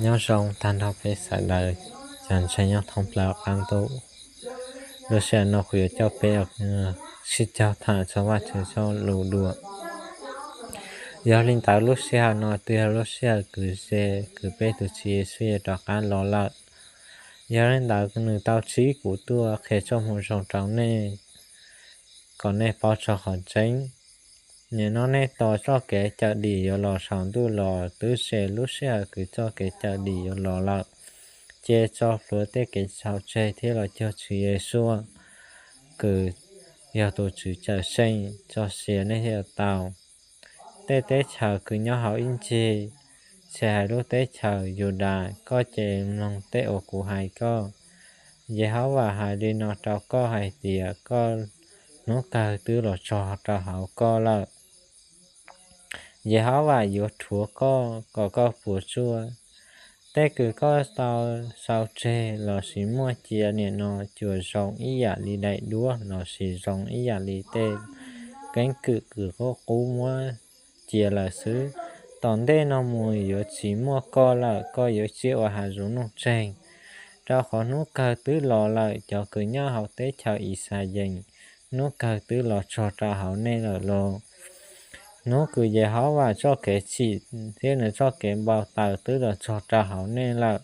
Nyob zoo tag nrho peb sawv daws cov ntseeg nyob thoob plaws qab ntuj. Lub sij hawm no kuv yuav coj peb sib caug tham txog Vajtswv txoj lus dua. Yog li ntawd lub sij hawm no twb yog lub sij hawm kws ze kws peb tus Tswv Yexus yuav rov qab los lawm. Yog li ntawd nws tau txib kuv tuaj qhia txoj moo zoo rau nej kom nej paub txog qhov tseeb. Nim no nej tos txoj kev cawm dim yuav los saum ntuj los twb ze lub sij hawm kws txoj kev cawm dim yuav los lawm. Ces tso plhuav tej kev txhaum tseg thiab los cuag Tswv Yexus kws yog tus Tswv Cawmseej tso sia nej thiaj tau. Tej teb chaws kws nyob hauv ib ncig, tsis hais lub teb chaws Yudas, koj ces mloog tej uas kuv hais koj. Yehauvas hais li no rau koj hais tias koj hnub kawg twb los txog rau hauv koj lawm. Yehauvas yuav rhuav koj kom koj puas tsuaj. Tej kws koj tau sau tseg lossis muaj cia nim no cuag zoo ib yam li daim duab lossis zoo ib yam li tej keeb kwm kws qub qub muab cia lawm xwb. Tom ntej no mus yuav tsis muaj koj lawm, koj yuav tsiv ua hav zoov nuj tseeg, rau qhov hnub kawg twb los lawm. Cov kws nyob hauv teb chaws Yixalayees, hnub kawg twb los txog rau hauv nej lawm los. Hnub kws Yehauvas txoj kev txhim thiab nws txoj kev npau taws twb los txog rau hauv nej lawm.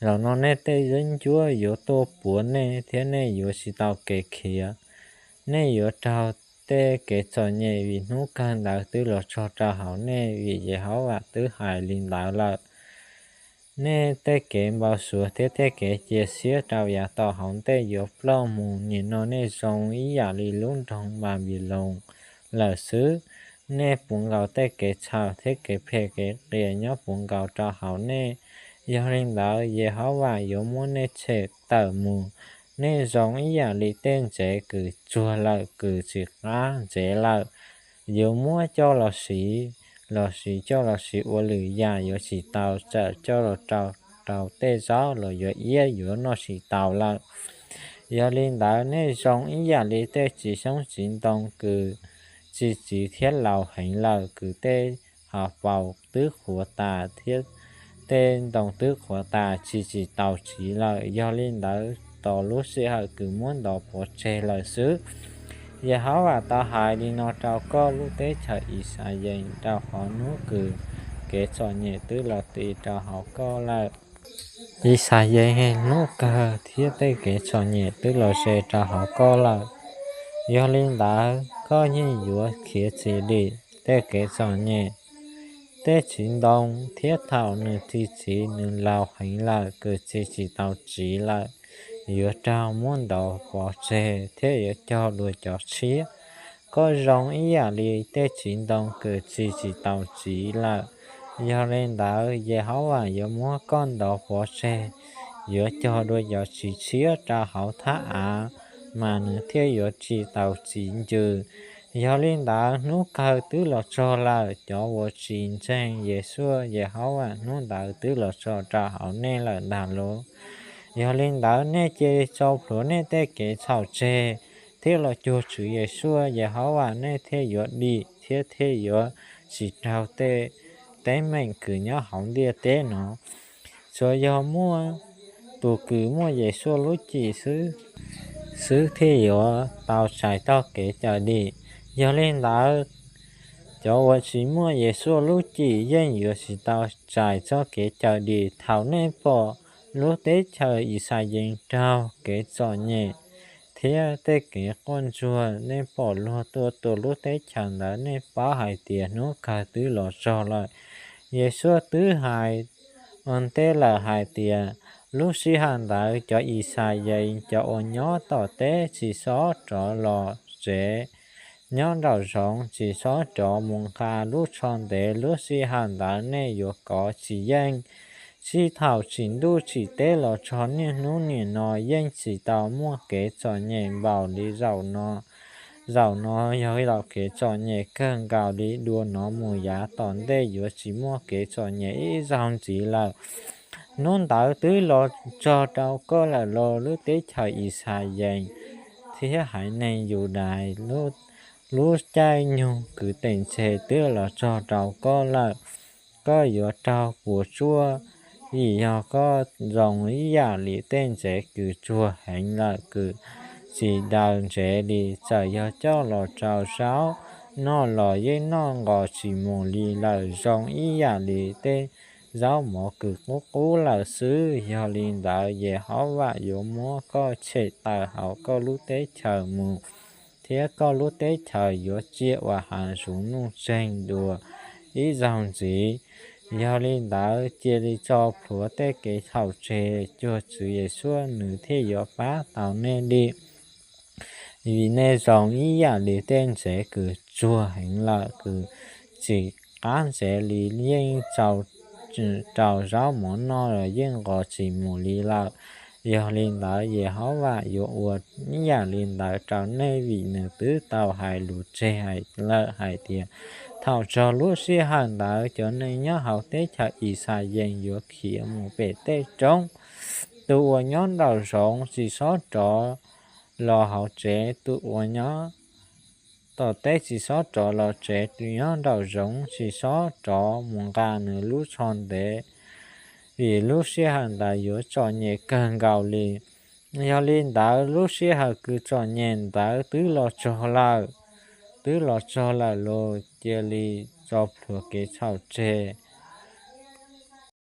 Zaum no nej tej yeeb ncuab yuav tuaj puav nej thiab nej yuav tsis tau kev khiav. Nej yuav raug tej kev txom nyem vim hnub kawg ntawd twb los txog rau hauv nej, vim Yehauvas twb hais li ntawd lawm. Nej tej kev npau suav thiab tej kev cia siab rau yav tom hauv ntej yuav ploj mus. Nim no nej zoo ib yam li lub nroog Npanpiloos lawm xwb. Nej puv nkaus tej kev txhaum thiab kev phem kev qias nyob puv nkaus rau hauv nej. Yog li ntawd Yehauvas yuav muab nej tshem tawm mus. Nej zoo ib yam li tej ntsev kws tsuag lawm kws tsis qab ntsev lawm, yuav muab coj los siv lossis coj los siv ua lwm yam yuav tsis tau, txawm coj los rau rau tej zaub los yuav iab yuav noj tsis taus lawm. Yog li ntawd nej zoo ib yam li tej txiv xyoob txiv ntoo kws txi txiv thiab laus heev lawm, kws tej hauv paus twb qhuav tas thiab tej ntoo twb qhuav tas txi tsis taus txiv lawm. Yog li ntawd tos lub sij hawm kws muab ntov pov tseg lawm xwb. Yehauvas tau hais li no rau koj lub teb chaws Yixalayees, rau qhov hnub kws kev txom nyem twb los ti rau hauv koj lawm. Yixalayees, hnub kawg thiab tej kev txom nyem twb los ze rau hauv koj lawm. Yog li ntawd koj yeej yuav khiav txim dim tej kev txom nyem. Tej txiv ntoo thiab thaum nws txi txiv nws laus heev lawm kws txi tsis tau txiv lawm, yuav raug muab ntov pov tseg thiab yuav cog dua cov tshiab. Koj zoo ib yam li tej txiv ntoo kws txi tsis tau txiv lawm. Yog li ntawd Yehauvas yuav muab koj ntov pov tseg, yuav cog dua cov txiv tshiab rau hauv thaj av, mas nws thiaj yuav tsis tau txiv ncws. Yog li ntawd hnub kawg twb los txog lawm, cov uas tsis ntseeg Yexus Yehauvas, hnub ntawd twb los txog rau hauv nej lawm ntag lauj. Yog li ntawd nej cia li tso plhuav nej tej kev txhaum tseg thiab los cuag Tswv Yexus Yehauvas, nej thiaj yuav dim thiab thiaj yuav tsis raug tej teeb meem kws nyob hauv ntiaj teb no. Tsuas yog muaj tus kws muaj Yexus lub cim xwb, xwb thiaj yuav tau txais txoj kev cawm dim. Yog li ntawd cov uas tsis muaj Yexus lub cim yeej yuav tsis tau txais txoj kev cawm dim. Thaum nej pom lub teb chaws Yixalayees raug kev txom nyem thiab tej kev quaj ntsuag, nej pom luag tuaj tua lub teb chaws ntawd, nej paub hais tias hnub kawg twb los txog lawm. Yexus twb hais ua ntej lawm hais tias lub sij hawm ntawd cov Yixalayees cov uas nyob tom teb tsis txhob rov los tsev, nyob nraum zoov tsis txhob rov mus nqa lub tsho ntev. Lub sij hawm ntawd nej yuav kov tsis yeej. Txij thaum tsim ntuj tsim teb los txog niaj hnub nim no yeej tsis tau muaj kev txom nyem npaum li zaum no. Zaum no yog zaum kev txom nyem kawg nkaus li, dua no mus yav tom ntej yuav tsis muaj kev txom nyem ib zaug ntxiv lawm. Hnub ntawd twb los txog rau koj lawm los lub teb chaws Yixalayees thiab haiv neeg Yudais, lub caij nyoog kwv teem tseg twb los txog rau koj lawm. koj yuav raug puas tsuaj, vim yog koj zoo ib yam li tej ntsev kws tsuag heev lawm, kws tsis daws ntsev li, txawm yog coj los rau zaub noj los yeej noj nqos tsis mus li lawm, zoo ib yam li tej zaub mov kws qub qub lawm xwb. Yog li ntawd, Yehauvas yuav muab koj tshem tawm hauv koj lub teb chaws mus, thiab koj lub teb chaws yuav cia ua hav zoov nuj tseeg dua ib zaug ntxiv. Yog li ntawd, cia li tso plhuav tej kev txhaum tseg, cuag Tswv Yeshua nws thiaj yuav pab tau nej li. Vim nej zoo ib yam li tej ntsev kws tsuag heev lawm, kws tsis qab ntsev li, yeej rau zaub mov noj los yeej nqos tsis mus li lawm. Yog li ntawd, Yehauvas yuav ua ib yam li ntawd rau nej, vim nws twb tau hais lus tseg lawm hais tias, thaum txog lub sij hawm ntawd, cov neeg nyob hauv teb chaws Ixayees yuav khiav mus pem tej roob. Tus uas nyob nraum zoov tsis txhob rov los hauv tsev, tus uas nyob tom teb tsis txhob rov los tsev, tus nyob nraum zoov tsis txhob rov mus nqa nws lub tsho ntev, vim lub sij hawm ntawd yuav txom nyem kawg nkaus li. Yog li ntawd, lub sij hawm kws txom nyem ntawd twb los txog lawm, twb los txog lawm los cia li tso plhuav kev txhaum tseg.